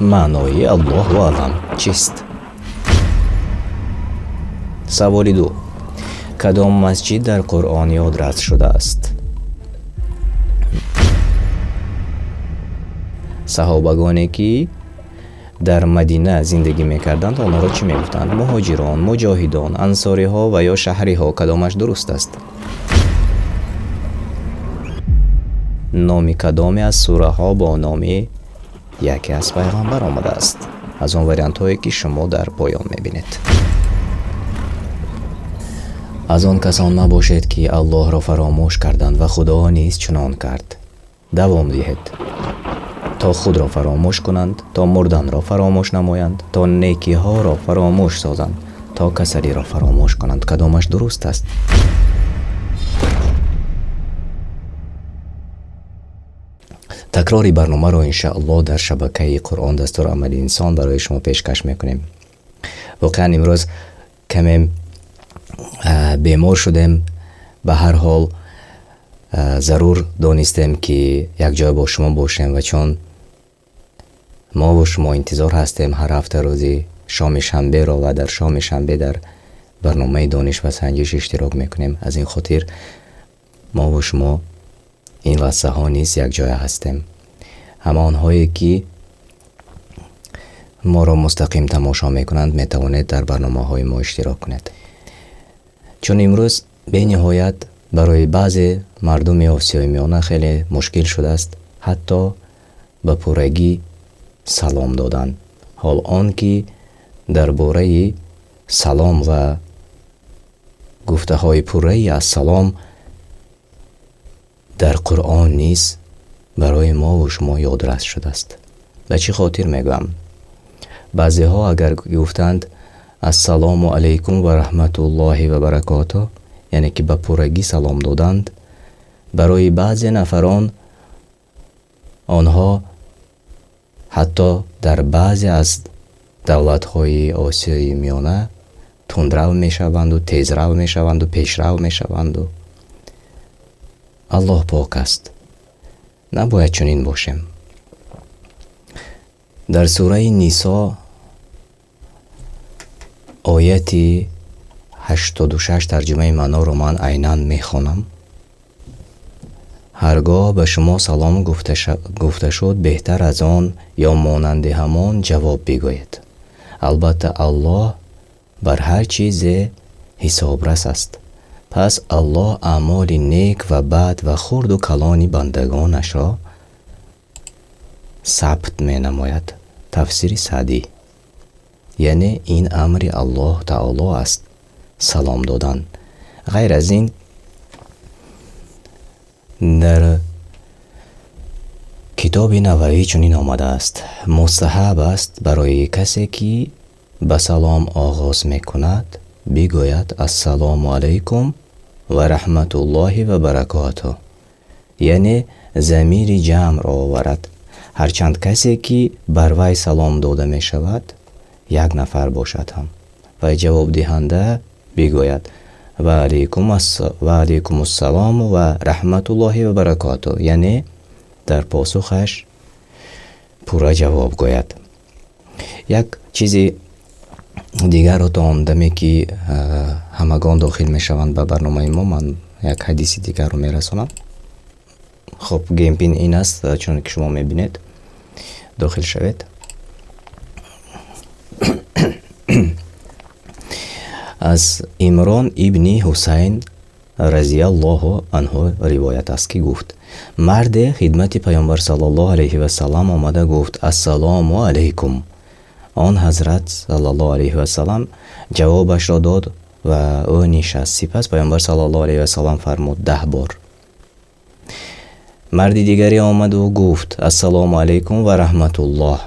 Маънои Аллоҳу аълам чист? Саволи ду: кадом масҷид дар Қуръон ёдрас шудааст? Саҳобагоне, ки дар Мадина зиндагӣ мекарданд, онҳоро чӣ мегуфтанд? Муҳоҷирон, муҷоҳидон, ансориҳо ва ё шаҳриҳо. Кадомаш дуруст аст? Номи кадоме аз сураҳо бо номи яке аз пайғамбар омадааст? Аз он вариантҳое, ки шумо дар поён мебинед. Аз он касон набошед, ки Аллоҳро фаромӯш карданд ва Худо низ чунон кард. Давом диҳед. То худро фаромӯш кунанд, то мурданро фаромӯш намоянд, то некиҳоро фаромӯш созанд, то касалиро фаромӯш кунанд. Кадомаш дуруст аст? Такрори барномаро иншааллоҳ дар шабакаи Қуръон дастури амали инсон барои шумо пешкаш мекунем. Воқеан имрӯз каме бемор шудем, ба ҳар ҳол зарур донистем, ки якҷоя бо шумо бошем, ва чун мо бо шумо интизор ҳастем ҳар ҳафта рӯзи шоми шанберо ва дар шоми шанбе дар барномаи дониш ва санҷиш иштирок мекунем. Аз ин хотир мо бо шумо ин лаҳзаҳо низ якҷоя ҳастем. Ҳама онҳое, ки моро мустақим тамошо мекунанд, метавонед дар барномаҳои мо иштирок кунед. Чун имрӯз бениҳоят барои баъзе мардуми Осиёи Миёна хеле мушкил шудааст ҳатто ба пуррагӣ салом додан. Ҳол он ки дар бораи салом ва гуфтаҳои пурраи аз салом дар Қуръон низ барои мо ва шумо ёдрас шудааст. Ба чӣ хотир мегӯям? Баъзеҳо агар гуфтанд ассалому алайкум ва раҳматуллоҳи ва баракотуҳ, яъне ки ба пуррагӣ салом доданд, барои баъзе нафарон онҳо ҳатто дар баъзе аз давлатҳои Осиёи Миёна тундрав мешаванду, тезрав мешаванду, пешрав мешаванду. Аллоҳ пок аст. Набояд чунин бошем. Дар сураи Нисо ояти 86 тарҷумаи маъноро ман айнан мехонам. Ҳаргоҳ ба шумо салом гуфта шуд, беҳтар аз он ё монанди ҳамон ҷавоб бигӯед. Албатта Аллоҳ бар ҳар чизе ҳисобрас аст. Пас Аллоҳ аъмоли нек ва бад ва хурду калони бандагонашро сабт менамояд. Тафсири Саъдӣ. Яъне ин амри Аллоҳ Таоло аст, салом додан. Ғайр аз ин дар китоби Нававӣ чунин омадааст: мустаҳаб аст барои касе, ки ба салом оғоз мекунад, бигӯяд ассалому алайкум ва раҳматуллоҳи ва баракотуҳ, яъне замири ҷамъро оварад, ҳарчанд касе, ки бар вай салом дода мешавад, як нафар бошад ҳам, ва ҷавобдиҳанда бигӯяд ва алайкумуссалом ва раҳматуллоҳи ва баракотуҳ, яъне дар посухаш пурра ҷавоб гӯяд. Як чизи дигарро то он даме, ки ҳамагон дохил мешаванд ба барномаи мо, ман як ҳадиси дигарро мерасонам. Хоб, game pin ин аст, чуне ки шумо мебинед, дохил шавед. Аз Имрон ибни Ҳусайн разияллоҳу анҳу ривоят аст, ки гуфт: марде хидмати Паёмбар саллаллоҳу алайҳи васаллам омада гуфт: ассалому алайкум. Он ҳазрат саллаллоҳу алайҳи васаллам ҷавобашро дод ва ӯ нишаст. Сипас Паёмбар саллаллоҳу алайҳи васаллам фармуд: 10 бор. Марди дигаре омаду гуфт: ассалому алайкум ва раҳматуллоҳ.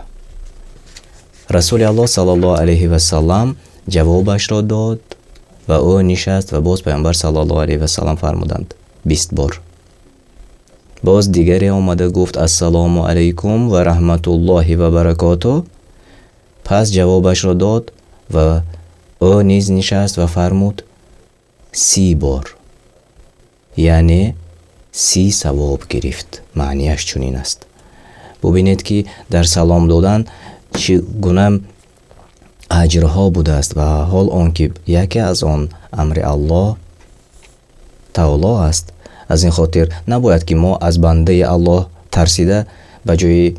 Расули Аллоҳ саллаллоҳу алайҳи васаллам ҷавобашро дод ва ӯ нишаст ва боз Паёмбар саллаллоҳу алайҳи васаллам фармуданд: 20 бор. Боз дигаре омада гуфт: ассалому алайкум ва раҳматуллоҳи ва баракотуҳ. Пас ҷавобашро дод ва ӯ низ нишаст ва фармуд: 30 бор. Яъне 30 савоб гирифт. Маънияш чунин аст. Бубинед, ки дар салом додан Чӣ гуна аҷрҳо будааст ва ҳол он ки яке аз он амри Аллоҳ таоло аст. Аз ин хотир набояд ки мо аз бандаи Аллоҳ тарсида ба ҷои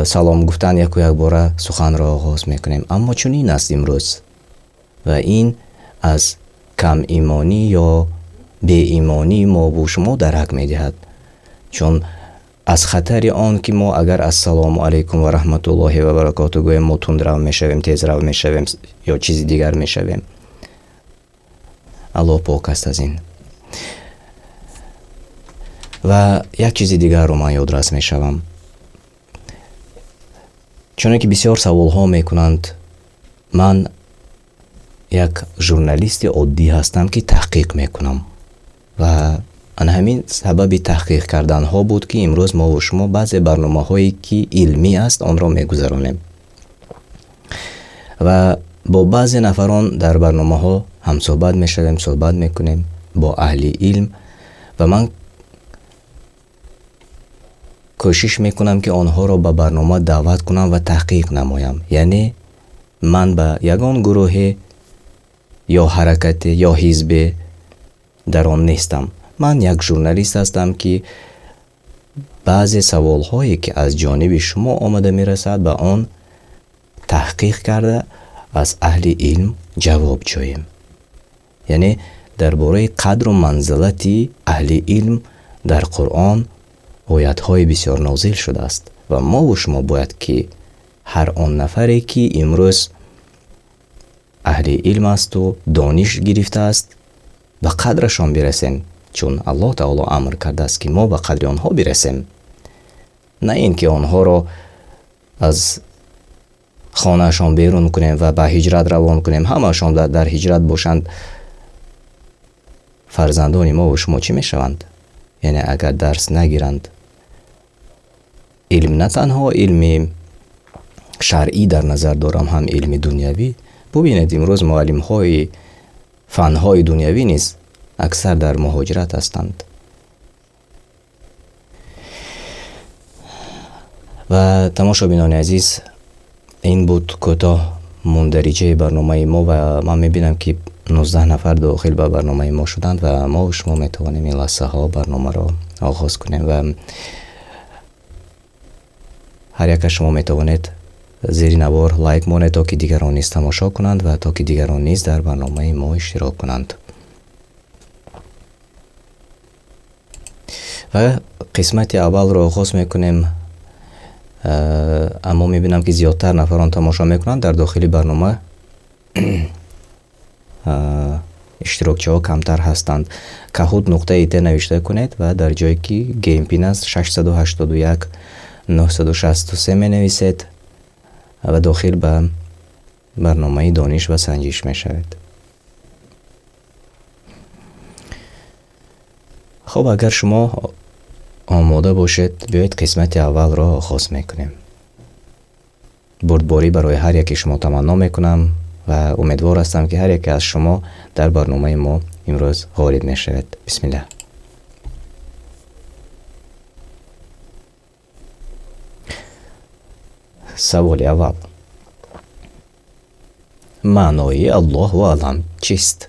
салом гуфтан яку якбора суханро оғоз мекунем. Аммо чунин аст имрӯз ва ин аз камимонӣ ё беимонии мову шумо дарак медиҳад. Чун аз хатари он ки мо агар ассалому алайкум ва раҳматуллоҳи ва баракоту гӯем, мо тундрав мешавем, тезрав мешавем ё чизи дигар мешавем. Аллоҳ пок аст аз ин. Ва як чизи дигарро ман ёдрас мешавам. Чуне ки бисёр саволҳо мекунанд, ман як журналисти оддӣ ҳастам, ки таҳқиқ мекунам ва ана ҳамин сабаби таҳқиқ карданҳо буд, ки имрӯз мову шумо баъзе барномаҳое ки илмӣ аст, онро мегузаронем ва бо баъзе нафарон дар барномаҳо ҳамсӯҳбат мешавем, суҳбат мекунем бо аҳли илм ва ман кӯшиш мекунам, ки онҳоро ба барнома даъват кунам ва таҳқиқ намоям. Яъне ман ба ягон гурӯҳе ё ҳаракате ё ҳизбе дар он нестам. Ман як журналист ҳастам, ки баъзе саволҳое ки аз ҷониби шумо омада мерасад, ба он таҳқиқ карда аз аҳли илм ҷавоб ҷӯем. Яъне дар бораи қадру манзилати аҳли илм дар Қуръон оятҳои бисёр нозил шудааст ва мову шумо бояд ки ҳар он нафаре ки имрӯз аҳли илм асту дониш гирифтааст, ба қадрашон бирасем, чун Аллоҳ таоло амр кардааст, ки мо ба қадри онҳо бирасем, на ин ки онҳоро аз хонаашон берун кунем ва ба ҳиҷрат равон кунем, ҳамаашон дар ҳиҷрат бошанд. Фарзандони мову шумо чӣ мешаванд? Яъне агар дарс нагиранд, илм на танҳо илми шаръӣ дар назар дорам, ҳам илми дунявӣ. Бубинед, имрӯз муаллимҳои фанҳои дунявӣ низ аксар дар муҳоҷират ҳастанд. Ва тамошобинони азиз, ин буд кӯтоҳ мундариҷаи барномаи мо ва ман мебинам, ки 19 нафар дохил ба барномаи мо шуданд ва мо шумо метавонем ин лаҳзаҳо барномаро оғоз кунем ва ҳар яке аз шумо метавонед зери навор лайк монед, то ки дигарон низ тамошо кунанд ва то ки дигарон низ дар барномаи мо иштирок кунанд. Ва қисмати аввалро оғоз мекунем. Аммо мебинам, ки зиёдтар нафарон тамошо мекунанд дар дохили барнома. Иштирокчиҳо камтар ҳастанд. Kahoot нуқта it навишта кунед ва дар ҷое ки game pin аст 681 963 менависед ва дохил ба барномаи дониш ва санҷиш мешавед. Хуб, агар шумо омода бошед, биёед қисмати аввалро оғоз мекунем. Бурдборӣ барои ҳар яке шумо таманно мекунам ва умедвор ҳастам, ки ҳар яке аз шумо дар барномаи мо имрӯз ғолиб мешавед. Бисмиллаҳ. Саволи аввал. Маънои Аллоҳу аълам чист?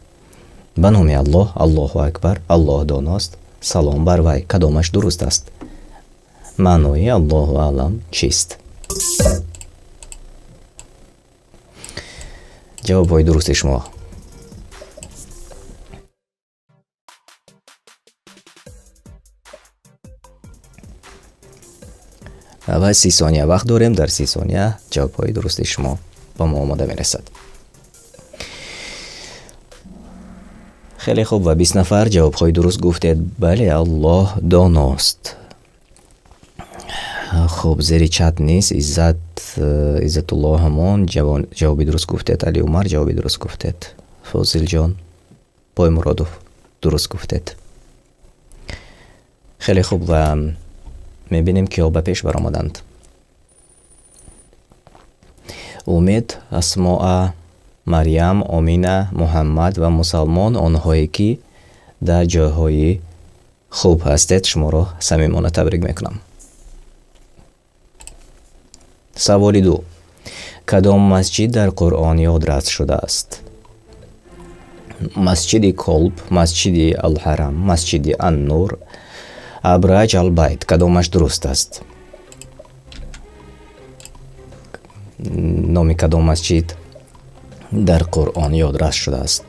Ба номи Аллоҳ, Аллоҳу акбар, Аллоҳ доност, салом бар вай. Кадомаш дуруст аст? Маънои Аллоҳу аълам чист? Ҷавобҳои дурусти шумо. Ва 30 сония вақт дорем, дар 30 сония ҷавобҳои дурусти шумо ба мо омода мерасад. Хеле хуб, ва 20 нафар ҷавобҳои дуруст гуфтед. Бале, Аллоҳ доност. Хуб, зери чат низ Иззатуллоҳ ҳамон ҷавоби дуруст гуфтед. Али Умар ҷавоби дуруст гуфтед. Фозилҷон Боймуродов дуруст гуфтед. Хеле хуб, ва мебинем, киҳо ба пеш баромаданд. Умед, Асмоа, Марьям, Омина, Муҳаммад ва Мусалмон, онҳое ки дар ҷойҳои хуб ҳастед, шуморо самимона табрик мекунам. Саволи ду. Кадом масҷид дар Қуръон ёдрас шудааст? Масҷиди Колб, Масҷиди Алҳарам, Масҷиди Аннур, Абраҷ Албайт. Кадомаш дуруст аст? Номи кадом масҷид дар Қуръон ёдрас шудааст?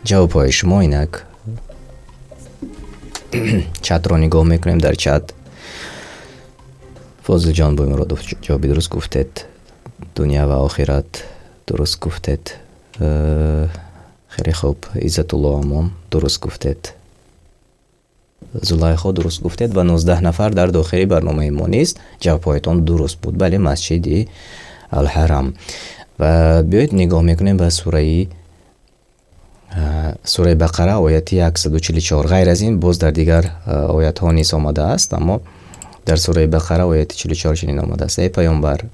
Ҷавобҳои шумо инак. Чатро нигоҳ мекунем. Дар чат Фозилҷон Боймуродов ҷавоби дуруст гуфтед. Дунё ва охират дуруст гуфтед. Хеле хуб. Иззатулло Амон дуруст гуфтед. Зулайхо дуруст гуфтед ва 19 нафар дар дохили барномаи мо низ ҷавобҳоятон дуруст буд. Бале, Масҷиди Алҳарам. Ва биёед нигоҳ мекунем ба сураи Бақара, ояти 144. Ғайр аз ин боз дар дигар оятҳо низ омадааст, аммо дар сураи Бақара ояти 44 чунин омадааст: эй паёмбар,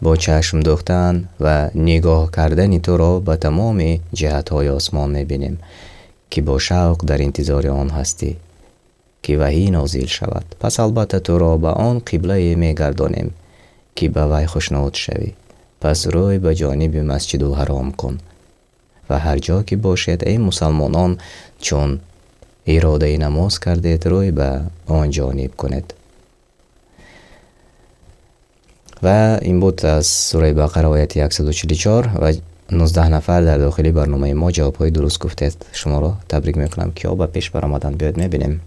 бо чашм дӯхтан ва нигоҳ кардани туро ба тамоми ҷиҳатҳои осмон мебинем, ки бо шавқ дар интизори он ҳастӣ, ки ваҳӣ нозил шавад. Пас албатта туро ба он қиблае мегардонем, ки ба вай хушнуд шавӣ. Пас рӯй ба ҷониби Масҷидулҳаром кун. Ва ҳар ҷо ки бошед, эй мусалмонон, чун иродаи намоз кардед, рӯй ба он ҷониб кунед. Ва ин буд аз сураи Бақара ояти 144 ва 19 нафар дар дохили барномаи мо ҷавобҳои дуруст гуфтед. Шуморо табрик мекунам. Киҳо ба пеш баромаданд? Биёед мебинем.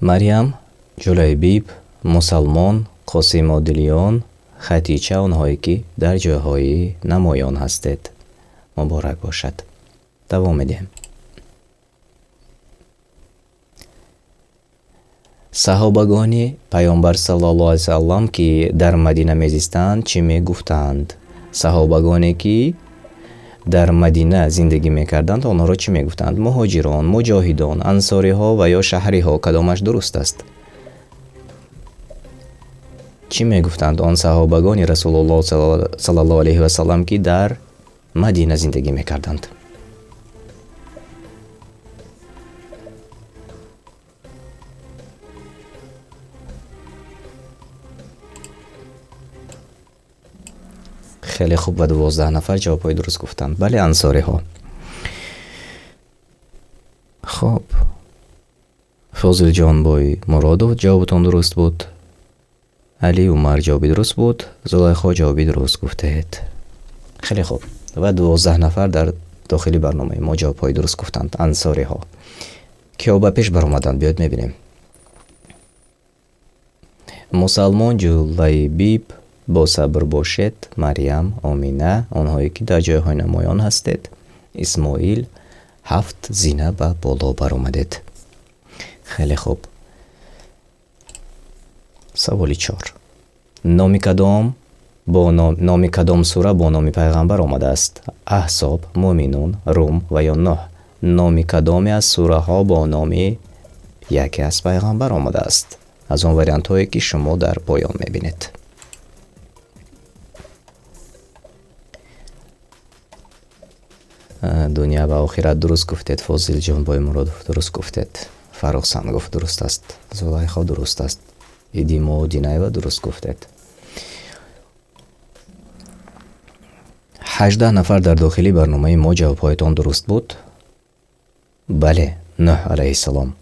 Марьям, Ҷулайбиб, Мусалмон, Қосим Одилиён, Хатича, онҳое ки дар ҷойҳои намоён ҳастед. Муборак бошад. Давом медиҳем. Саҳобагони Пайғамбар саллаллоҳу алайҳи васаллам, ки дар Мадина мезистанд, чӣ мегуфтанд? Саҳобагоне ки дар Мадина зиндагӣ мекарданд, онҳоро чӣ мегуфтанд? Муҳоҷирон, муҷоҳидон, ансориҳо ва ё шаҳриҳо. Кадомаш дуруст аст? Чӣ мегуфтанд он саҳобагони Расулуллоҳ саллаллоҳу алайҳи васаллам, ки дар Мадина зиндагӣ мекарданд? Хеле хуб, ва 12 нафар ҷавобҳои дуруст гуфтанд. Бале, ансориҳо. Хуб, Фозилҷон Боймуродов ҷавобатон дуруст буд. Али Умар ҷавоби дуруст буд. Зулайхо ҷавоби дуруст гуфтед. Хеле хуб, ва 12 нафар дар дохили барномаи мо ҷавобҳои дуруст гуфтанд. Ансориҳо. Киҳо ба пеш баромаданд? Биёед мебинем. Мусалмон, Ҷулайбиб, бо сабр бошед, Марьям, Омина, онҳое ки дар ҷойҳои намоён ҳастед, Исмоил, 7 зина ба боло баромадед. Хеле хуб. Саволи 4. Номи кадом бо номи кадом сура бо номи пайғамбар омадааст? Аҳсоб, Муъминун, Рум ва ё Нӯҳ. Номи кадоме аз сураҳо бо номи яке аз пайғамбар омадааст? Аз он вариантҳое ки шумо дар поён мебинед. Дунё ва охират дуруст гуфтед. Фозилҷон Боймуродов дуруст гуфтед. Фаррух Сангов дуруст аст. Зулайхо дуруст аст. Идимо Динаева дуруст гуфтед. 18 нафар дар дохили барномаи мо ҷавобҳоятон дуруст буд. Бале, Нӯҳ алайҳиссалом.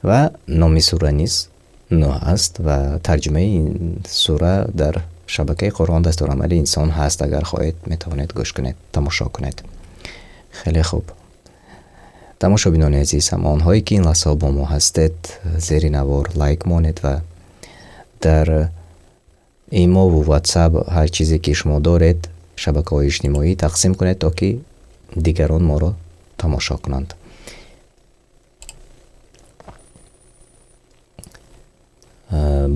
Ва номи сура низ Нӯҳ аст ва тарҷумаи ин сура дар шабакаи Қуръон дастурамали инсон ҳаст. Агар хоҳед метавонед гӯш кунед, тамошо кунед. Хеле хуб. Тамошобинони азиз, ҳама онҳое ки ин лаҳзаҳо бо мо ҳастед, зери навор лайк монед ва дар имову ватсап ҳар чизе ки шумо доред, шабакаҳои иҷтимоӣ тақсим кунед, то ки дигарон моро тамошо кунанд.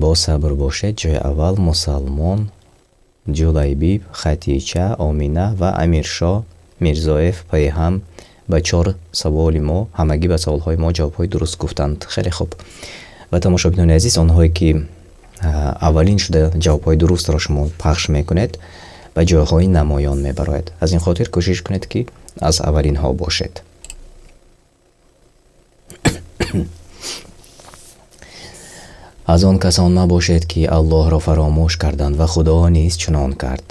Бо сабр бошед. Ҷои аввал Мусалмон, Ҷулайбиб, Хатича, Омина ва Амиршоҳ Мирзоев пайи ҳам ба 4 саволи мо, ҳамагӣ ба саволҳои мо ҷавобҳои дуруст гуфтанд. Хеле хуб. Ва тамошобинони азиз, онҳое ки аввалин шуда ҷавобҳои дурустро шумо пахш мекунед, ба ҷойҳои намоён мебарояд. Аз ин хотир кӯшиш кунед, ки аз аввалинҳо бошед. Аз он касон мабошед, ки Аллоҳро фаромӯш карданд ва Худо низ чунон кард.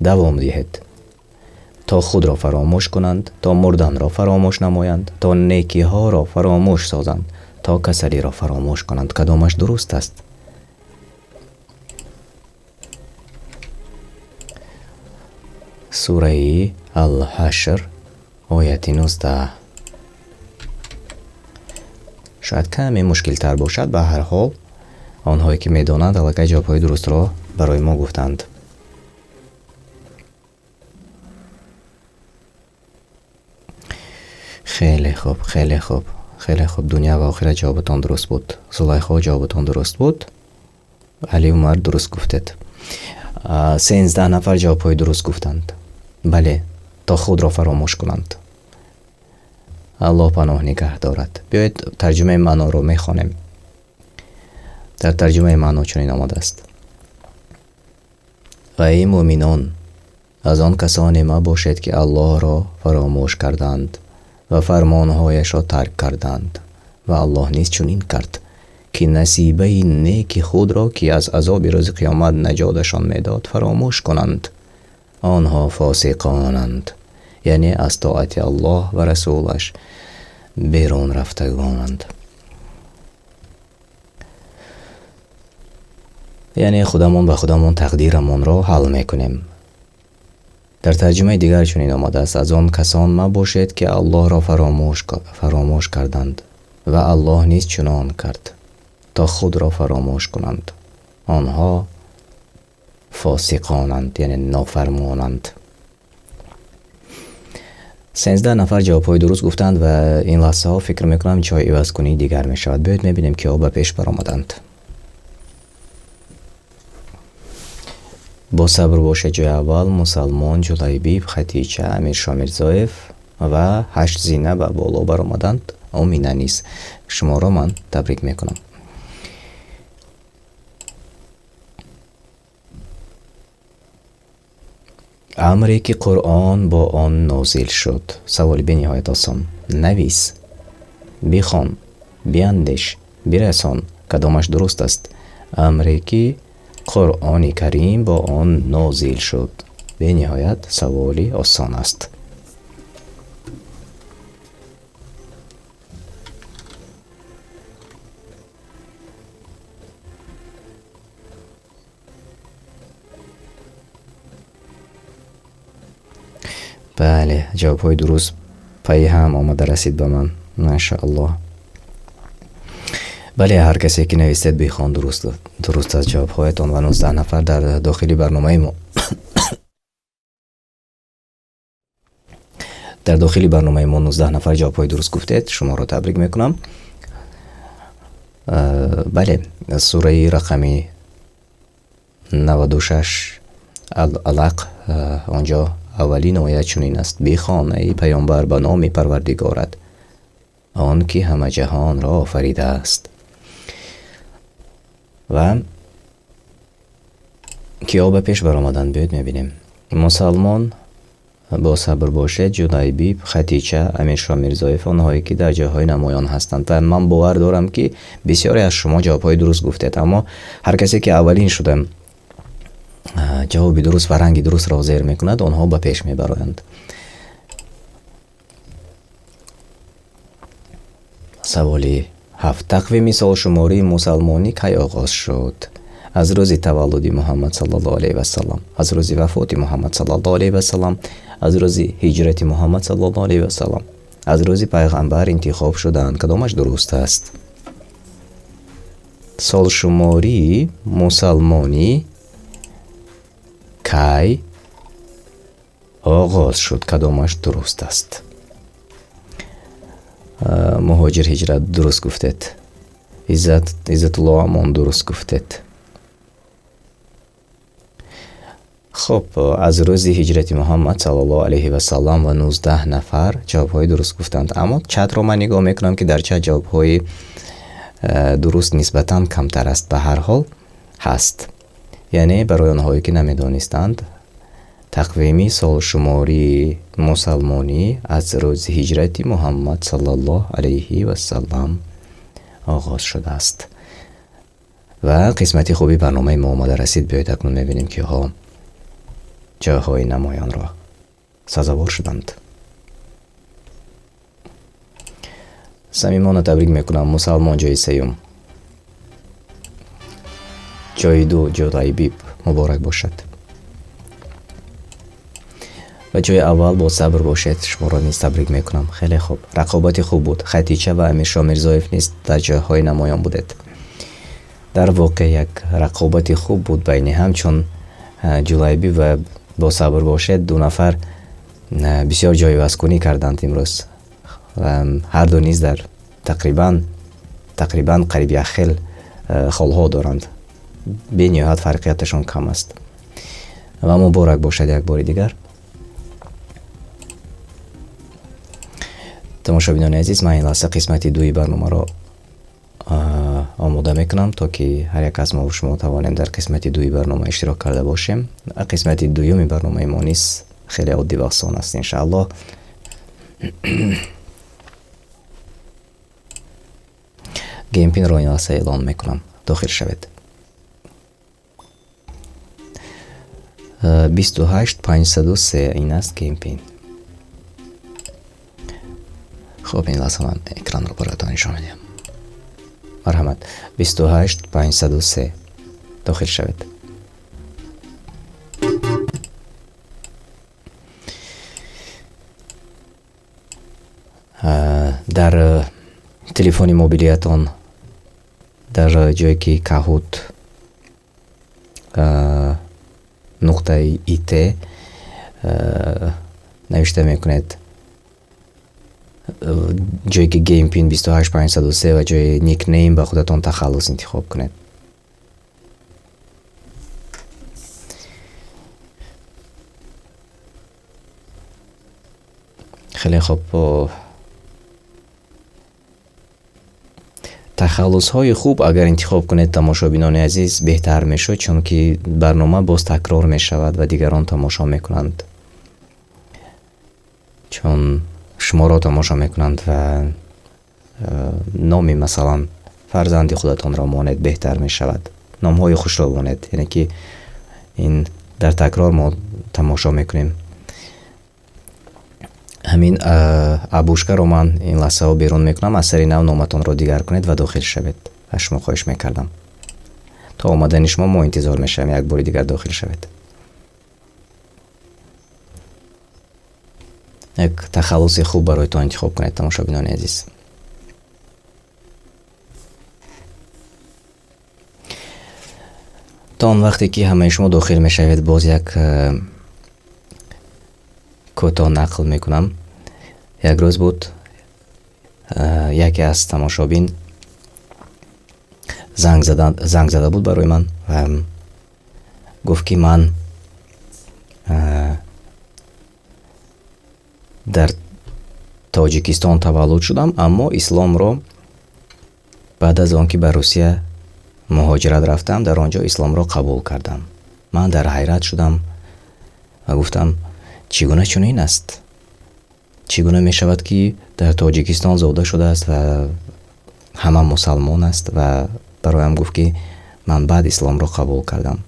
Давом диҳед, то худро фаромӯш кунанд, то мурданро фаромӯш намоянд, то некиҳоро фаромӯш созанд, то касалиро фаромӯш кунанд. Кадомаш дуруст аст? Сураи Ал-Ҳашр, ояти 19. Шояд каме мушкилтар бошад, ба ҳар ҳол онҳое ки медонанд аллакай ҷавобҳои дурустро барои мо гуфтанд. Хеле хуб, хеле хуб, хеле хуб. Дунё ва охират ҷавобатон дуруст буд. Зулайхо ҷавобатон дуруст буд. Али Умар дуруст гуфтед. 13 нафар ҷавобҳои дуруст гуфтанд. Бале, то худро фаромӯш кунанд. Аллоҳ паноҳ нигаҳ дорад. Биёед тарҷумаи маъноро мехонем. Дар тарҷумаи маъно чунин омадааст: ва эй мӯъминон, аз он касоне мабошед, ки Аллоҳро фаромӯш карданд ва фармонҳояшро тарк карданд, ва Аллоҳ низ чунин кард, ки насибаи неки худро, ки аз азоби рӯзи қиёмат наҷоташон медод, фаромӯш кунанд. Онҳо фосиқонанд, яъне аз тоати Аллоҳ ва расулаш берун рафтагонанд. Яъне худамон ба худамон тақдирамонро ҳал мекунем. Дар тарҷумаи дигар чунин омадааст: аз он касон мабошед, ки Аллоҳро фаромӯш карданд ва Аллоҳ низ чунон кард, то худро фаромӯш кунанд. Онҳо фосиқонанд, яъне нофармонанд. 13 нафар ҷавобҳои дуруст гуфтанд ва ин лаҳзаҳо фикр мекунам ҷой ивазкунии дигар мешавад. Биёед мебинем, киҳо ба пеш баромаданд. Бо сабр бошед. Ҷои аввал Мусалмон, Ҷулайбиб, Хатича, Амиршо Мирзоев ва 8 зина ба боло баромаданд. Омина низ. Шуморо ман табрик мекунам. Амре ки Қуръон бо он нозил шуд. Саволи бениҳоят осон. Навис, бихон, биандеш, бирасон. Кадомаш дуруст аст? Амре ки Қуръони Карим бо он нозил шуд. Бениҳоят саволи осон аст. Бале, ҷавобҳои дуруст пайи ҳам омада расид ба ман. Машааллоҳ. Бале, ҳар касе ки навистед бихон дуруст аст ҷавобҳоятон ва 19 нафар дар дохили барномаи мо дар дохили барномаи мо 19 нафар ҷавобҳои дуруст гуфтед. Шуморо табрик мекунам. Бале, сураи рақами 96 Ал-Алақ, онҷо аввалин оят чунин аст: бихон, эй паёмбар, ба номи Парвардигорат, он ки ҳама ҷаҳонро офаридааст. Ва киҳо ба пеш баромаданд? Биёед мебинем. Мусалмон, бо сабр бошед, Ҷулайбиб, Хатича, Амиршо Мирзоев, онҳое ки дар ҷойҳои намоён ҳастанд. Ва ман бовар дорам, ки бисёре аз шумо ҷавобҳои дуруст гуфтед, аммо ҳар касе ки аввалин шуда ҷавоби дуруст ва ранги дурустро зер мекунад, онҳо ба пеш мебароянд. Саволи 7. Тақвими солшумории мусалмонӣ кай оғоз шуд? Аз рӯзи таваллуди Муҳаммад саллаллоҳу алайҳи васаллам, аз рӯзи вафоти Муҳаммад саллаллоҳу алайҳи васаллам, аз рӯзи ҳиҷрати Муҳаммад саллаллоҳу алайҳи васаллам, аз рӯзи пайғамбар интихоб шуданд. Кадомаш дуруст аст? Солшумории мусалмонӣ кай оғоз шуд? Кадомаш дуруст аст? Муҳоҷир ҳиҷрат дуруст гуфтед. Иззатулло Амон дуруст гуфтед. Хоб, аз рӯзи ҳиҷрати Муҳаммад саллаллоҳу алайҳи васаллам ва 19 нафар ҷавобҳои дуруст гуфтанд. Аммо чатро ман нигоҳ мекунам, ки дар чат ҷавобҳои дуруст нисбатан камтар аст. Ба ҳар ҳол ҳаст. Яъне барои онҳое ки намедонистанд, Тақвими солшумории мусалмонӣ аз рӯзи ҳиҷрати Муҳаммад саллаллоҳу алайҳи васаллам оғоз шудааст. Ва қисмати хуби барномаи мо омада расид. Биёед, акнун мебинем, киҳо ҷойҳои намоёнро сазовор шуданд. Самимона табрик мекунам. Мусалмон ҷойи сеюм, ҷойи ду Ҷулайбиб, муборак бошад. Ва ҷойи аввал бо сабр бошед, шуморо низ табрик мекунам. Хеле хуб, рақобати хуб буд. Хатича ва Амиршо Мирзоев низ дар ҷойҳои намоён будед. Дар воқеъ як рақобати хуб буд байни ҳам, чун Ҷулайбиб ва бо сабр бошед ду нафар бисёр ҷойивазкунӣ карданд имрӯз ва ҳар ду низ дар тақрибан қариб як хел холҳо доранд. Бениҳоят фарқияташон кам аст. Ва муборак бошад як бори дигар. Тамошобинони азиз, ман ин лаҳза қисмати дуи барномаро омода мекунам, то ки ҳар як аз мо шумо тавонем дар қисмати дуи барнома иштирок карда бошем. Қисмати дуюми барномаи мо низ хеле оддӣ ва осон аст, иншааллоҳ. Геймпинро ин лаҳза эълон мекунам. Дохил шавед. 28 503 ин аст геймпин. Хуб, ин лаҳза ман экранро бароятон нишон медиҳам. Марҳамат, 28 503 дохил шавед. Дар телефони мобилиятон дар ҷое ки Kahoot нуқтаи ит навишта мекунед, ҷое ки game pin 28503 ва ҷои nickname ба худатон тахаллус интихоб кунед. Хеле хуб, тахаллусҳои хуб агар интихоб кунед, тамошобинони азиз, беҳтар мешуд, чунки барнома боз такрор мешавад ва дигарон тамошо мекунанд, чун шуморо тамошо мекунанд ва номи масалан фарзанди худатонро монед, беҳтар мешавад. Номҳои хушро монед, яъне ки ин дар такрор мо тамошо мекунем. Ҳамин абушкаро ман ин лаҳзаҳо берун мекунам, аз сари нав номатонро дигар кунед ва дохил шавед. Аз шумо хоҳиш мекардам. То омадани шумо мо интизор мешавем, як бори дигар дохил шавед. Як тахаллуси хуб бароятон интихоб кунед, тамошобинони азиз. То он вақте ки ҳамаи шумо дохил мешавед, боз як кӯтоҳ нақл мекунам. Як рӯз буд, яке аз тамошобин занг зада буд барои ман ва гуфт, ки ман дар Тоҷикистон таваллуд шудам, аммо исломро баъд аз он ки ба Русия муҳоҷират рафтам, дар он ҷо исломро қабул кардам. Ман дар ҳайрат шудам ва гуфтам, чӣ гуна чунин аст? Чӣ гуна мешавад, ки дар Тоҷикистон зода шудааст ва ҳама мусалмон аст? Ва бароям гуфт, ки ман баъд исломро қабул кардам.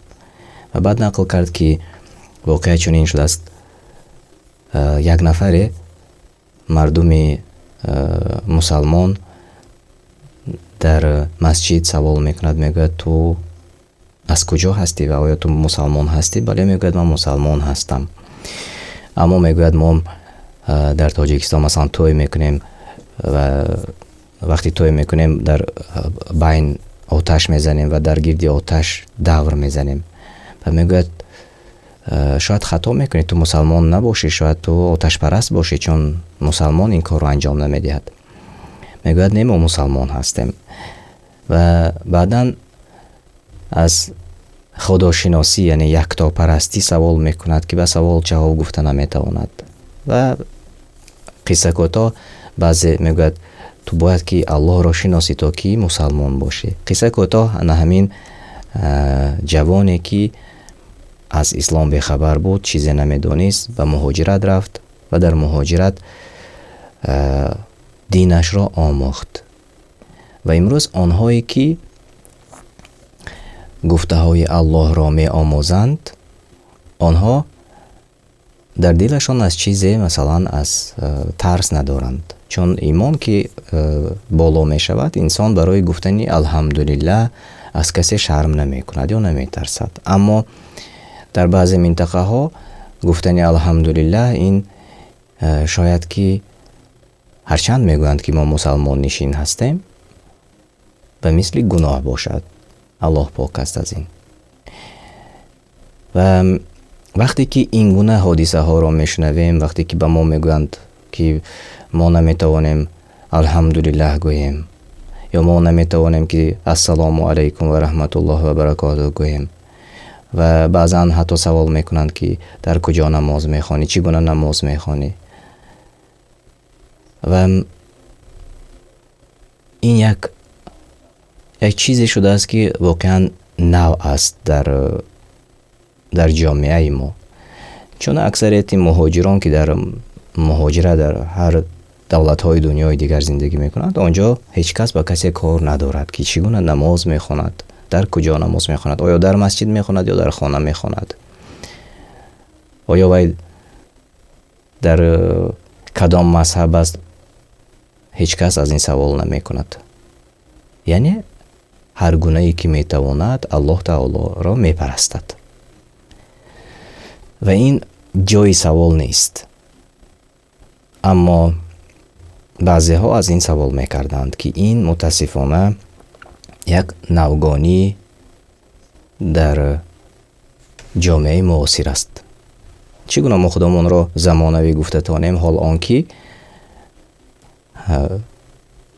Ва баъд нақл кард, ки воқеа чунин шудааст. Як нафаре мардуми мусалмон дар масҷид савол мекунад, мегӯяд, ту аз куҷо ҳастӣ ва оё ту мусалмон ҳастӣ? Бале, мегӯяд, ман мусалмон ҳастам. Аммо мегӯяд, мо дар Тоҷикистон масалан тӯй мекунем ва вақти тӯй мекунем дар байн оташ мезанем ва дар гирди оташ давр мезанем. Ва мегӯяд, шояд хато мекунӣ, ту мусалмон набошӣ, шояд ту оташпараст бошӣ, чун мусалмон ин корро анҷом намедиҳад. Мегӯяд, не, мо мусалмон ҳастем. Ва баъдан аз худошиносӣ, яъне яктопарастӣ савол мекунад, ки ба савол ҷавоб гуфта наметавонад. Ва қисса кӯтоҳ, баъзе мегӯяд, ту бояд ки Аллоҳро шиносӣ, то ки мусалмон бошӣ. Қисса кӯтоҳ, ана ҳамин ҷавоне ки Аз ислом бехабар буд, чизе намедонист, ба муҳоҷират рафт ва дар муҳоҷират динашро омӯхт. Ва имрӯз онҳое ки гуфтаҳои Аллоҳро меомӯзанд, онҳо дар дилашон аз чизе, масалан, аз тарс надоранд. Чун имон ки боло мешавад, инсон барои гуфтани алҳамдулиллаҳ аз касе шарм намекунад ё наметарсад. Аммо дар баъзе минтақаҳо гуфтани алҳамдулиллаҳ ин шояд ки ҳарчанд мегӯянд ки мо мусалмоннишин ҳастем, ба мисли гуноҳ бошад. Аллоҳ пок аст аз ин. Ва вақте ки ин гуна ҳодисаҳоро мешунавем, вақте ки ба мо мегӯянд ки мо наметавонем алҳамдулиллаҳ гӯем ё мо наметавонем ки ассалому алайкум ва раҳматуллоҳ ва баракотуҳ гӯем, ва баъзан ҳатто савол мекунанд ки дар куҷо намоз мехонӣ, чӣ гуна намоз мехонӣ. Ва ин як чизе шудааст ки воқеан нав аст дар ҷомеаи мо. Чун аксарияти муҳоҷирон ки дар муҳоҷират дар ҳар давлатҳои дунёи дигар зиндагӣ мекунанд, он ҷо ҳеҷ кас ба касе кор надорад ки чӣ гуна намоз мехонад, дар куҷо намоз мехонад, оё дар масҷид мехонад ё дар хона мехонад, оё вай дар кадом мазҳаб аст, ҳеҷ кас аз ин савол намекунад. Яъне ҳар гунае ки метавонад Аллоҳ таолоро мепарастад. Ва ин ҷои савол нест. Аммо баъзеҳо аз ин савол мекарданд ки ин мутаассифона як навгонӣ дар ҷомеаи муосир аст. Чӣ гуна мо худамонро замонавӣ гуфта тавонем, ҳол он ки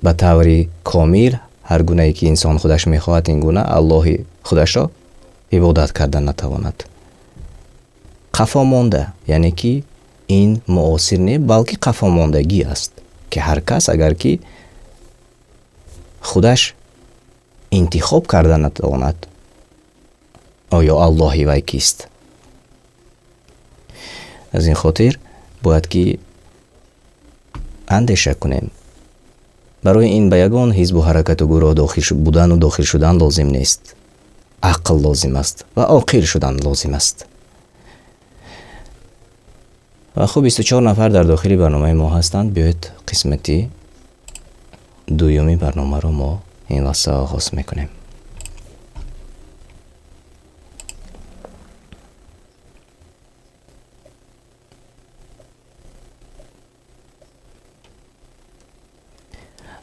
ба таври комил ҳар гунае ки инсон худаш мехоҳад, ин гуна Аллоҳи худашро ибодат карда натавонад. Қафо монда, яъне ки ин муосир не, балки қафомондагӣ аст, ки ҳар кас агар ки худаш интихоб карда натавонад, оё Аллоҳи вай кист? Аз ин хотир бояд ки андеша кунем. Барои ин ба ягон ҳизбу ҳаракату гурӯҳ дохил будану дохил шудан лозим нест. Ақл лозим аст ва оқил шудан лозим аст. Ва хуб, 24 нафар дар дохили барномаи мо ҳастанд. Биёед қисмати дуюми барномаро мо ин лаҳза оғоз мекунем.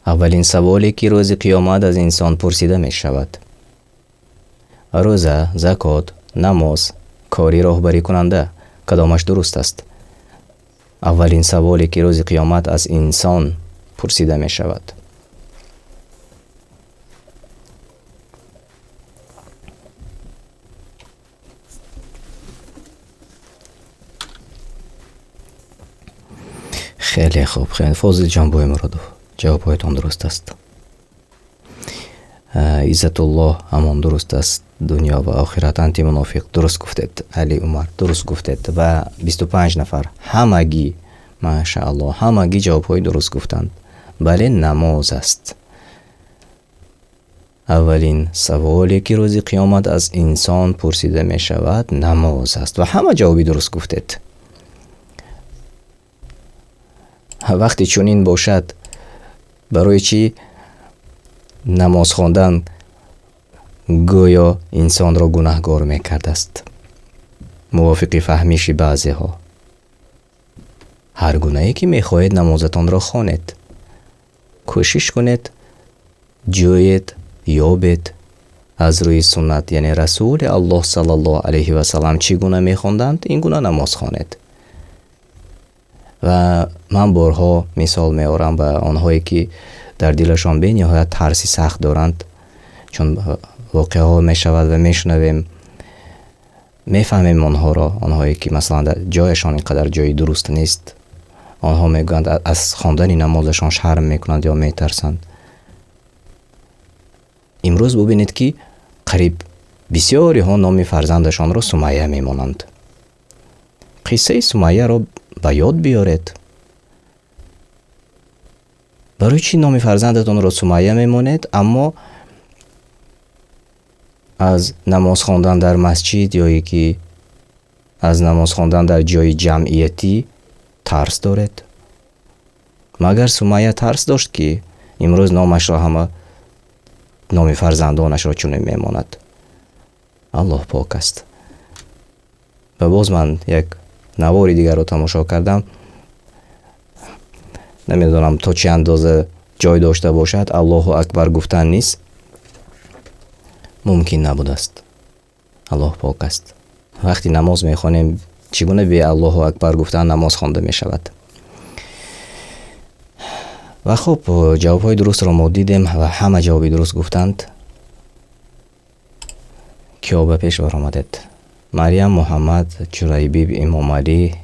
Аввалин саволе ки рӯзи қиёмат аз инсон пурсида мешавад: рӯза, закот, намоз, кори роҳбарикунанда, кадомаш дуруст аст? Аввалин саволе ки рӯзи қиёмат аз инсон пурсида мешавад. Хеле хуб, хеле Фозилҷон Боймуродов, ҷавобҳоятон дуруст аст. Иззатуллоҳ ҳамон дуруст аст. Дунё ва охират, антимунофиқ дуруст гуфтед, Али Умар дуруст гуфтед ва 25 нафар ҳамагӣ, машааллоҳ, ҳамагӣ ҷавобҳои дуруст гуфтанд. Бале, намоз аст. Аввалин саволе ки рӯзи қиёмат аз инсон пурсида мешавад, намоз аст ва ҳама ҷавоби дуруст гуфтед. Вақте чунин бошад, барои чӣ намоз хондан гӯё инсонро гунаҳгор мекардааст? Мувофиқи фаҳмиши баъзеҳо. Ҳар гунае ки мехоҳед намозатонро хонед, кӯшиш кунед, ҷӯед, ёбед аз рӯи суннат, яъне Расули Аллоҳ саллаллоҳу алайҳи васаллам чӣ гуна мехонданд, ин гуна намоз хонед. Ва ман борҳо мисол меорам ба онҳое ки дар дилашон бениҳоят тарси сахт доранд, чун воқеаҳо мешавад ва мешунавем, мефаҳмем онҳоро, онҳое ки масалан дар ҷояшон ин қадар ҷои дуруст нест, онҳо мегӯянд аз хондани намозашон шарм мекунанд ё метарсанд. Имрӯз бубинед ки қариб Бисёриҳо номи фарзандашонро Сумайя мемонанд. Қиссаи Сумайяро ба ёд биёред. Барои чӣ номи фарзандатонро Сумайя мемонед, аммо аз намоз хондан дар масҷид ё ки аз намоз хондан дар ҷои ҷамъиятӣ тарс доред? Магар Сумайя тарс дошт, ки имрӯз номашро ҳама номи фарзандонашро чунин мемонад? Аллоҳ пок аст. Ва боз ман як навори дигарро тамошо кардам. Намедонам то чӣ андоза ҷой дошта бошад, Аллоҳу акбар гуфтан низ мумкин набудааст. Аллоҳ пок аст. Вақти намоз мехонем, чӣ гуна бе Аллоҳу акбар гуфтан намоз хонда мешавад? Ва хуб, ҷавобҳои дурустро мо дидем ва ҳама ҷавоби дуруст гуфтанд. Киё ба пеш баромадед? Марьям, Муҳаммад, Ҷурайбиб, Имомалӣ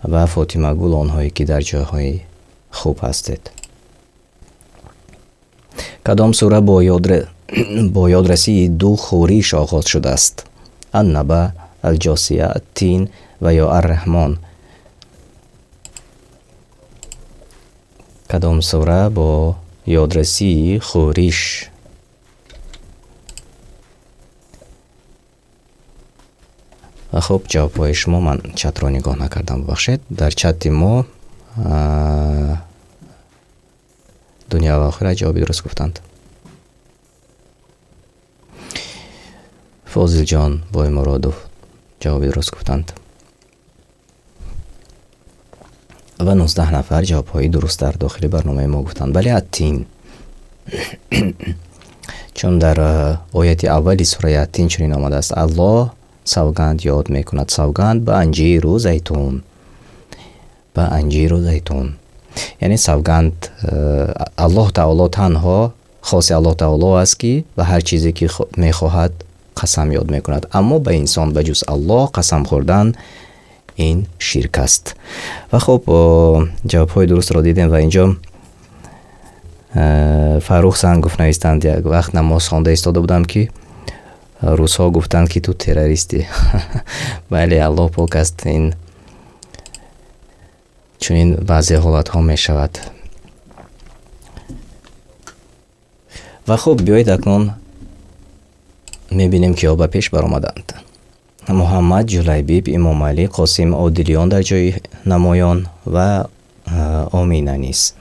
ва Фотимагул, онҳое ки дар ҷойҳои хуб ҳастед. Кадом сура бо ёдрасии ду хӯриш оғоз шудааст? Ан-Наба, Ал-Ҷосия, Ат-Тин ва ё Ар-Раҳмон? Кадом сура бо ёдрасии хӯриш? Ва хуб, ҷавобҳои шумо, ман чатро нигоҳ накардам, бубахшед. Дар чати мо дунё ва охират ҷавоби дуруст гуфтанд. Фозилҷон Боймуродов ҷавоби дуруст гуфтанд. Ва 19 нафар ҷавобҳои дуруст дар дохили барномаи мо гуфтанд. Бале, Ат-Тин. Чун дар ояти аввали сураи Ат-Тин чунин омадааст: Аллоҳ савганд ёд мекунад, савганд ба анҷиру зайтун. Ба анҷиру зайтун. Яъне савганд Аллоҳ таоло танҳо хоси Аллоҳ таоло аст, ки ба ҳар чизе ки мехоҳад қасам ёд мекунад. Аммо ба инсон ба ҷуз Аллоҳ қасам хӯрдан ин ширк аст. Ва хуб, ҷавобҳои дурустро дидем ва инҷо Фаррух Сангов навистанд: як вақт намоз хонда истода будам, ки русҳо гуфтанд, ки ту террористӣ. Бале, Аллоҳ пок аст, ин чунин баъзе ҳолатҳо мешавад. Ва хуб, биёед акнун мебинем, киҳо ба пеш баромаданд. Муҳаммад, Ҷулайбиб, Имомалӣ, Қосим Одилиён дар ҷои намоён ва Омина низ.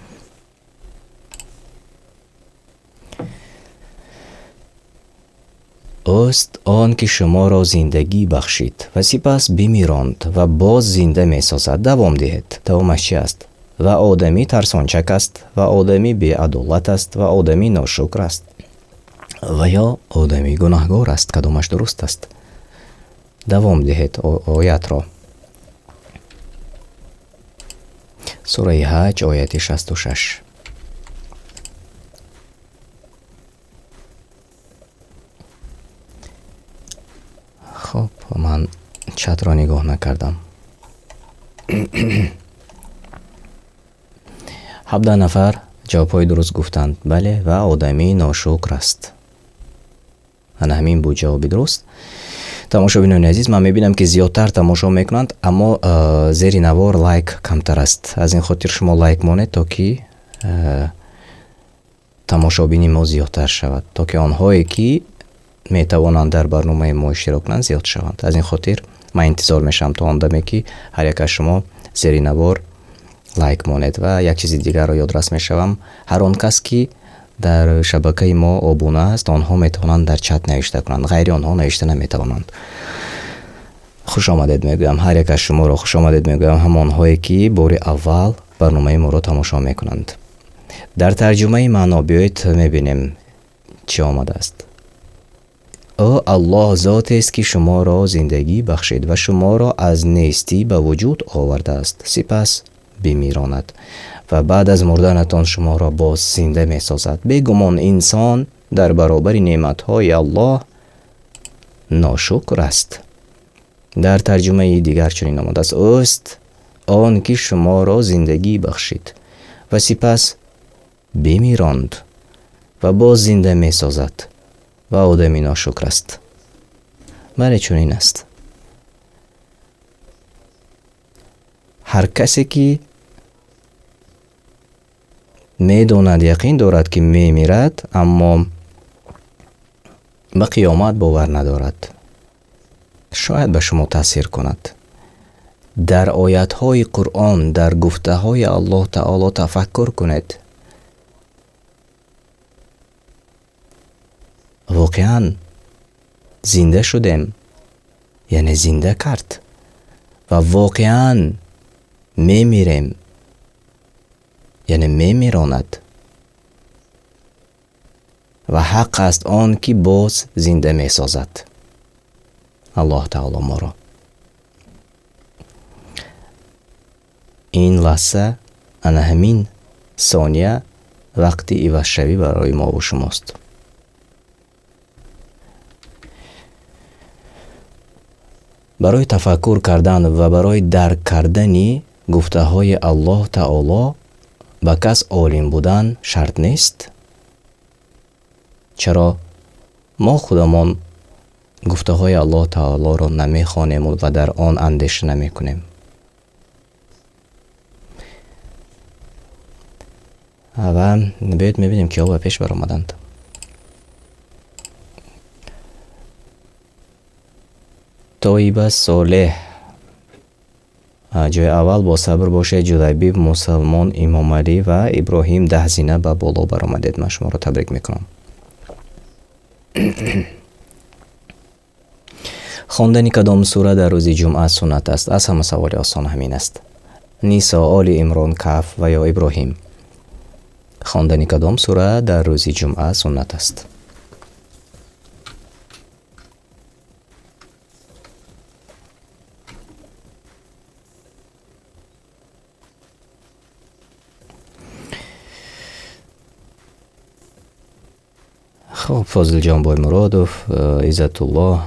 Ӯст он ки шуморо зиндагӣ бахшид ва сипас бимиронд ва боз зинда месозад. Давом диҳед. Давомаш чи аст? Ва одамӣ тарсончак аст, ва одамӣ беадолат аст, ва одамӣ ношукр аст, ва ё одамӣ гунаҳгор аст. Кадомаш дуруст аст? Давом диҳед оятро. Сураи Ҳаҷ, ояти 66. Хуб, ман чатро нигоҳ накардам. 17 нафар ҷавобҳои дуруст гуфтанд. Бале, ва одамӣ ношукр аст. Ана ҳамин буд ҷавоби дуруст. Тамошобинони азиз, ман мебинам, ки зиёдтар тамошо мекунанд, аммо зери навор лайк камтар аст. Аз ин хотир шумо лайк монед, то ки тамошобини мо зиёдтар шавад, то ки онҳое ки метавонанд дар барномаи мо иштирок кунанд зиёд шаванд. Аз ин хотир ман интизор мешавам то он даме, ки ҳар як аз шумо зери навор лайк монед. Ва як чизи дигарро ёдрас мешавам: ҳар он кас ки дар шабакаи мо обуна аст, онҳо метавонанд дар чат навишта кунанд, ғайри онҳо навишта наметавонанд. Хуш омадед мегӯям ҳар як аз шуморо, хуш омадед мегӯям ҳамонҳое ки бори аввал барномаи моро тамошо мекунанд. Дар тарҷумаи маъно биёед мебинем чӣ омадааст. Ӯ Аллоҳ зотест, ки шуморо зиндагӣ бахшид ва шуморо аз нестӣ ба вуҷуд овардааст, сипас бимиронад ва баъд аз мурданатон шуморо боз зинда месозад. Бегумон инсон дар баробари неъматҳои Аллоҳ ношукр аст. Дар тарҷумаи дигар чунин омадааст: ӯст он ки шуморо зиндагӣ бахшид ва сипас бимиронд ва боз зинда месозад ва одами ношукр аст. Бале, чунин аст. Ҳар касе ки медонад, яқин дорад, ки мемирад, аммо ба қиёмат бовар надорад, шояд ба шумо таъсир кунад. Дар оятҳои Қуръон, дар гуфтаҳои Аллоҳ Таоло тафаккур кунед. Воқеан зинда шудем, яъне зинда кард, ва воқеан мемирем, яъне мемиронад, ва ҳақ аст он ки боз зинда месозад Аллоҳ Таоло моро. Ин лаҳза, ана ҳамин сония вақти ивазшавӣ барои мо ва шумост. Барои тафаккур кардан ва барои дарк кардани гуфтаҳои Аллоҳ Таоло ба кас олим будан шарт нест. Чаро мо худамон гуфтаҳои Аллоҳ Таолоро намехонем ва дар он андеша намекунем? Ва биёед мебинем, киҳо ба пеш баромаданд. Тоиба Солеҳ ҷои аввал, бо сабр бошед. Ҷулайбиб, Мусалмон, Имомалӣ ва Иброҳим 10 зина ба боло баромадед. Ман шуморо табрик мекунам. Хондани кадом сура дар рӯзи ҷумъа суннат аст? Аз ҳама саволи осон ҳамин аст. Нисо, Оли Имрон, Каҳф ва ё Иброҳим. Хондани кадом сура дар рӯзи ҷумъа суннат аст? Хуб, Фозилҷон Боймуродов, Иззатуллоҳ,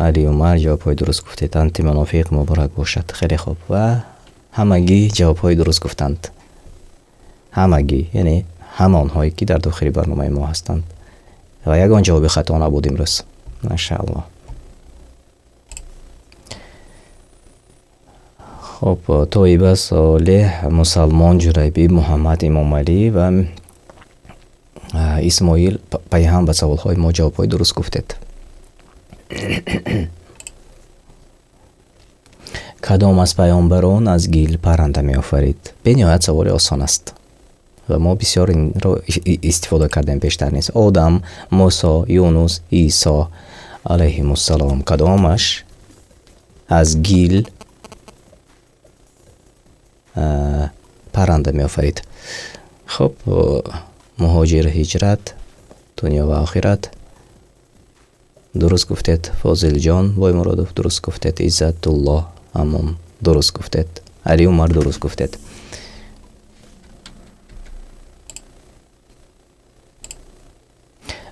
Али Умар ҷавобҳои дуруст гуфтед. Антимунофиқ муборак бошад. Хеле хуб. Ва ҳамагӣ ҷавобҳои дуруст гуфтанд. Ҳамагӣ, яъне ҳама онҳое ки дар дохили барномаи мо ҳастанд. Ва ягон ҷавоби хато набуд имрӯз. Машааллоҳ. Хуб, Тоиба Солеҳ, Мусалмон, Ҷурайбиб, Муҳаммад, Имомалӣ ва Исмоил пайҳам ба саволҳои мо ҷавобҳои дуруст гуфтед. Кадом аз паёмбарон аз гил парранда меофарид? Бениҳоят саволи осон аст ва мо бисёр инро истифода кардем пештар низ. Одам, Мусо, Юнус, Исо алайҳимуссалом, кадомаш аз гил парранда меофарид? Хуб, муҳоҷир, ҳиҷрат, дунё ва охират. Дуруст гуфтед. Фозилҷон Боймуродов дуруст гуфтед. Иззатуллоҳ Амон дуруст гуфтед. Али Умар дуруст гуфтед.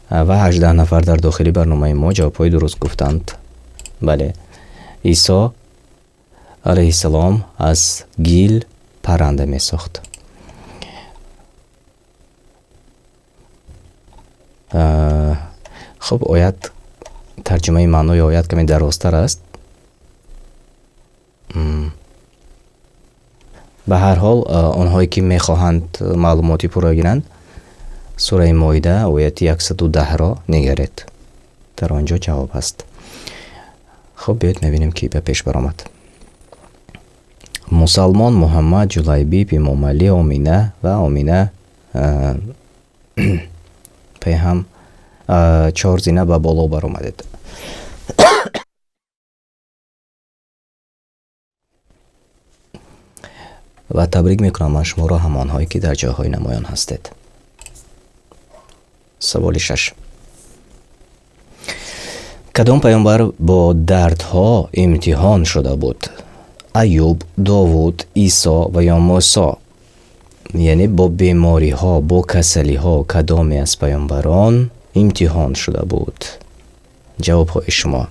Ва 18 нафар дар дохили барномаи мо ҷавобҳои дуруст гуфтанд. Бале, Исо алайҳиссалом аз гил парранда месохт. Хуб, оят, тарҷумаи маънои оят каме дарозтар аст. Ба ҳар ҳол, онҳое ки мехоҳанд маълумоти пурра гиранд, сураи Моида ояти 110-ро нигаред. Дар он ҷо ҷавоб аст. Хуб, биёед мебинем, ки ба пеш баромад. Мусалмон, Муҳаммад, Ҷулайбиб, Имомалӣ, Омина ва Омина пайҳам 4 зина ба боло баромадед. Ва табрик мекунам ман шуморо, ҳамонҳое ки дар ҷойҳои намоён ҳастед. Саволи 6. Кадом паёмбар бо дардҳо имтиҳон шуда буд? Аюб, Довуд, Исо ва ё Мусо? Яъне бо бемориҳо, бо касалиҳо кадоме аз паёмбарон имтиҳон шуда буд? Ҷавобҳои шумо.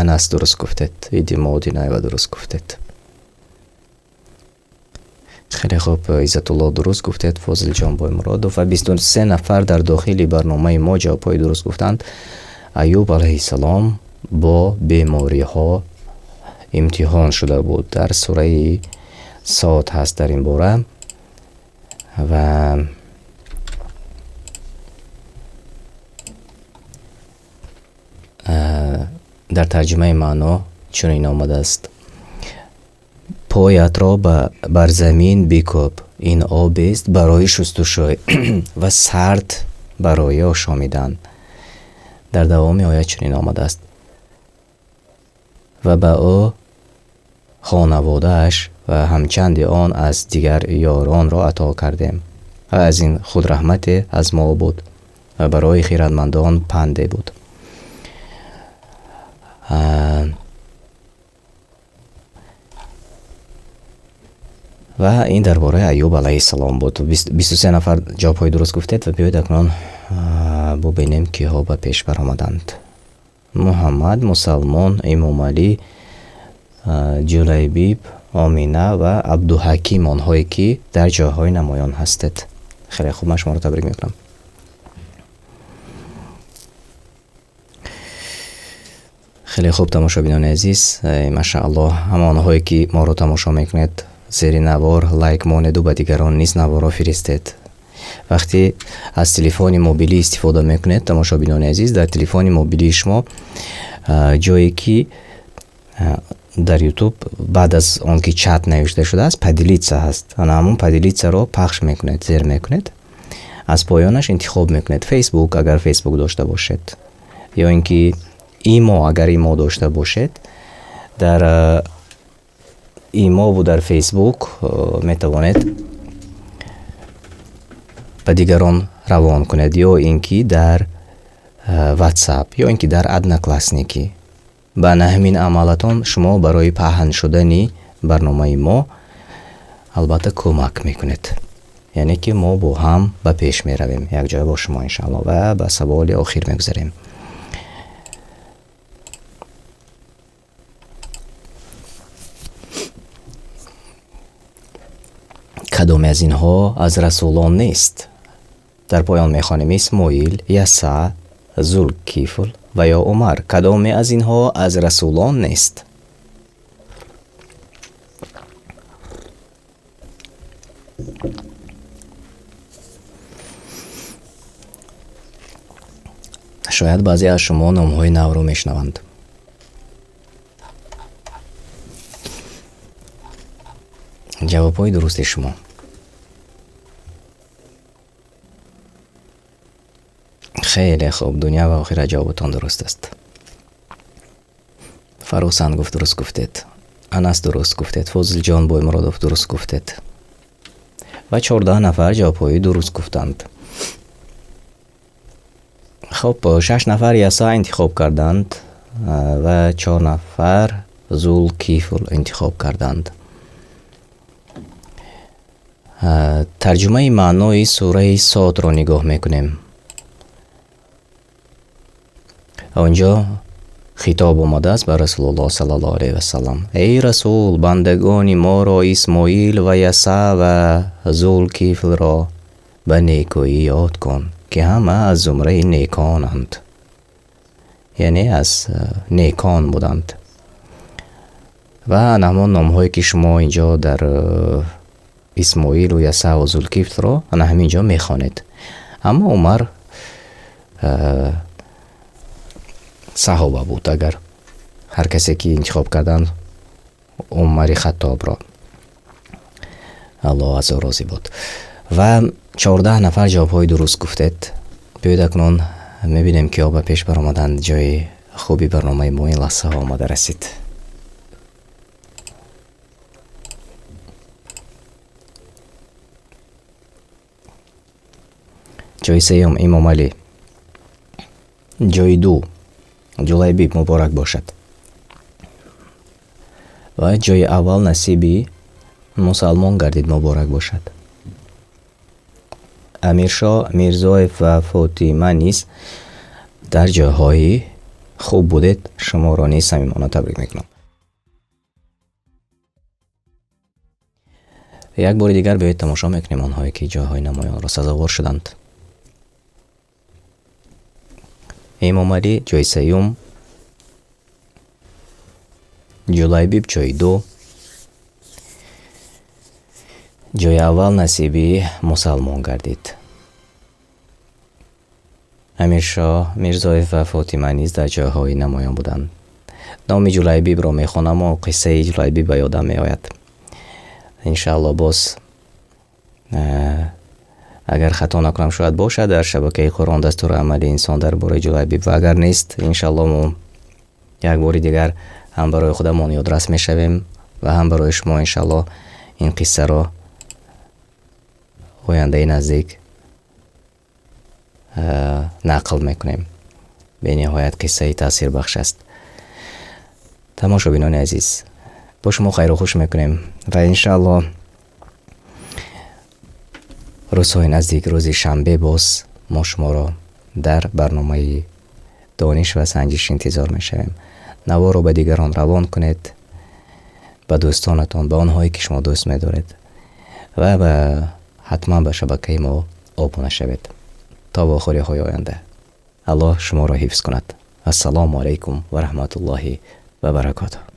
Анас дуруст гуфтед, Идимо Одинаева дуруст гуфтед. Хеле хуб, Иззатулло, дуруст гуфтед, Фозилҷон Боймуродов ва 23 нафар дар дохили барномаи мо ҷавобҳои дуруст гуфтанд. Аюб алайҳиссалом бо бемориҳо имтиҳон шуда буд. Дар сураи Сод ҳаст дар ин бора ва дар тарҷумаи маъно чунин омадааст: поятро бар замин бикӯб, ин обест барои шустушӯй ва сард барои ошомидан. Дар давоми оят чунин омадааст: ва ба ӯ хонаводааш ва ҳамчанди он аз дигар ёронро ато кардем ва аз ин худ раҳмате аз мо буд ва барои хирадмандон панде буд. Ва ин дар бораи Аюб алайҳиссалом буд. 23 нафар ҷавобҳои дуруст гуфтед ва биёед акнун бубинем, киҳо ба пеш баромаданд. Муҳаммад, Мусалмон, Имомалӣ, Ҷулайбиб, Омина ва Абдуҳаким, онҳое ки дар ҷойҳои намоён ҳастед. Хеле хуб, ман шуморо табрик мекунам. Хеле хуб, тамошобинони азиз, машааллоҳ, ҳама онҳое ки моро тамошо мекунед, зери навор лайк монеду ба дигарон низ наворро фиристед. Вақте аз телефони мобилӣ истифода мекунед, тамошобинони азиз, дар телефони мобилии шумо ҷое ки дар YouTube баъд аз он ки чат навишта шудааст, поделиться ҳаст. Ана ҳамон поделиться-ро пахш мекунед, зер мекунед. Аз поёнаш интихоб мекунед Facebook, агар Facebook дошта бошед, ё ин ки Имо, агар Имо дошта бошед, дар Имову дар Facebook метавонед ба дигарон равон кунед, ё ин ки дар WhatsApp, ё ин ки дар Одноклассники. Ба ҳамин амалатон шумо барои паҳн шудани барномаи мо албатта кӯмак мекунед. Яъне ки мо бо ҳам ба пеш меравем, якҷоя бо шумо иншааллоҳ, ва ба саволи охир мегузарем. Кадоме аз инҳо аз расулон нест? Дар поён мехонем: Исмоил, Яса, Зулкифл ва ё Умар. Кадоме аз инҳо аз расулон нест? Шояд баъзе аз шумо номҳои навро мешунаванд. Ҷавобҳои дурусти шумо. Хеле хуб, дунё ва охират ҷавобатон дуруст аст. Фарусан гуфт дуруст гуфтед. Анас дуруст гуфтед. Фозилҷон Боймуродов дуруст гуфтед. Ва 14 нафар ҷавобҳои дуруст гуфтанд. Хуб, 6 нафар Яса интихоб карданд ва 4 нафар Зулкифл интихоб карданд. Тарҷумаи маънои сураи Содро нигоҳ мекунем. Онҷо хитоб омадааст ба Расулуллоҳ саллаллоҳу алайҳи васаллам: эй Расул, бандагони моро Исмоил ва Яса ва Зулкифлро ба некӯӣ ёд кун, ки ҳама аз зумраи неконанд, яъне аз некон буданд. Ва ҳамон номҳое ки шумо инҷо дар Исмоилу Яса ва Зулкифлро ана ҳамин ҷо мехонед. Аммо Умар саҳоба буд, агар ҳар касе ки интихоб карданд Умари Хаттобро, Аллоҳ аз ӯ розӣ буд. Ва 14 нафар ҷавобҳои дуруст гуфтед. Биёед акнун мебинем, ки ба пеш баромаданд. Ҷои хуби барномаи мо ин лаҳзаҳо омада расид. Ҷои сеюм Имомалӣ, ҷои ду Ҷулайбиб, муборак бошад, ва ҷои аввал насиби мусалмон гардид, муборак бошад. Амиршоҳ Мирзоев ва Фотима низ дар ҷойҳои хуб будед, шуморо низ самимона табрик мекунам. Як бори дигар биёед, тамошо мекунем онҳое, ки ҷойҳои намоёнро сазовор шуданд. Эмомалӣ ҷои сеюм, Ҷулайбиб ҷои ду, ҷои аввал насиби мусалмон гардид. Амиршоҳ Мирзоев ва Фотима низ дар ҷойҳои намоён буданд. Номи Ҷулайбибро мехонаму қиссаи Ҷулайбиб ба ёдам меояд. Иншаалло, боз агар хато накунам, шояд бошад дар шабакаи Қуръон дастури амали инсон дар бораи Ҷулайбиб, ва агар нест, иншаалло мо як бори дигар ҳам барои худамон ёдрас мешавем ва ҳам барои шумо иншаалло ин қиссаро ояндаи наздик нақл мекунем. Бениҳоят қиссаи таъсирбахш аст. Тамошобинони азиз, бо шумо хайру хуш мекунем ва иншаалло рӯзҳои наздик, рӯзи шанбе, боз мо шуморо дар барномаи дониш ва санҷиш интизор мешавем. Наворо ба дигарон равон кунед, ба дӯстонатон, ба онҳое, ки шумо дӯст медоред, ва ба ҳатман ба шабакаи мо обуна шавед. То вохӯриҳои оянда Аллоҳ шуморо ҳифз кунад. Ассалому алайкум ва раҳматуллоҳи ва баракотуҳ.